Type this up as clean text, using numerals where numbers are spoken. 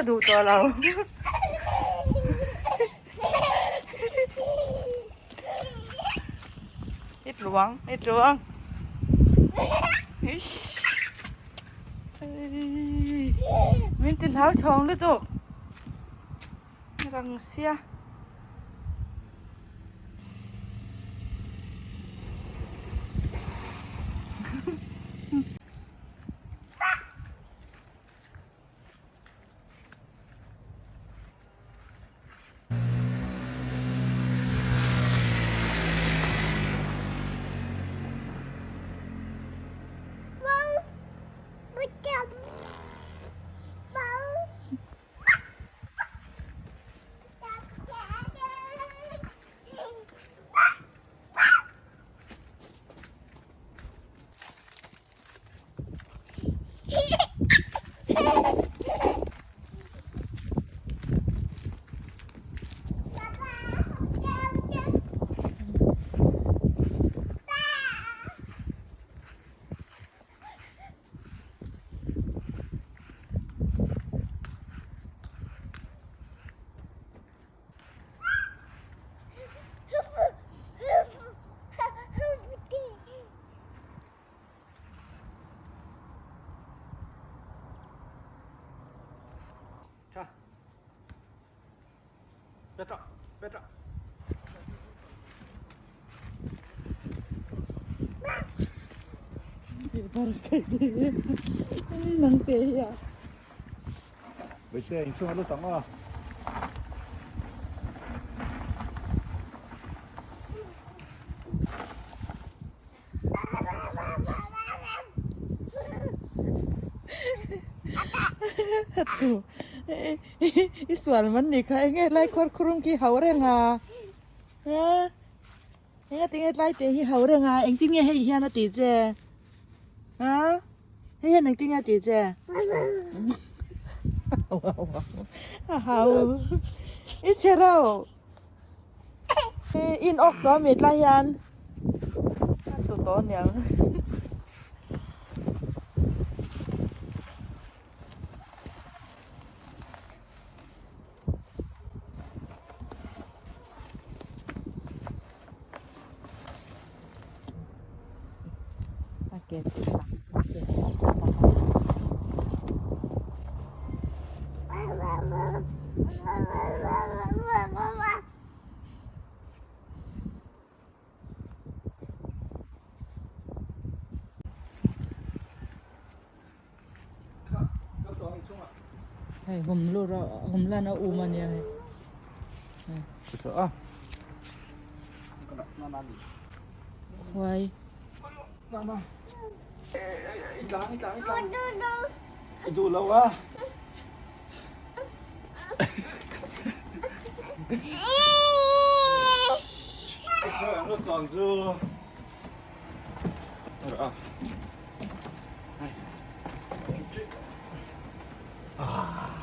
duh tawh lo. I tluang, i tluang. Eish. Min ti hlau chhawng lutuk. Rang sia. I sual man ni kha enge lai khuar khurum khi hau reng a ha enga tinge tlai te hi hau reng a engtin nge hei hian a tih che ha hei hian engtin nge a tih che a hau i chhe reuh in awk tawh ami tlai hian a tlu tawh aniang. Hei hum lut a hum lan a um a nia hei. Khuai.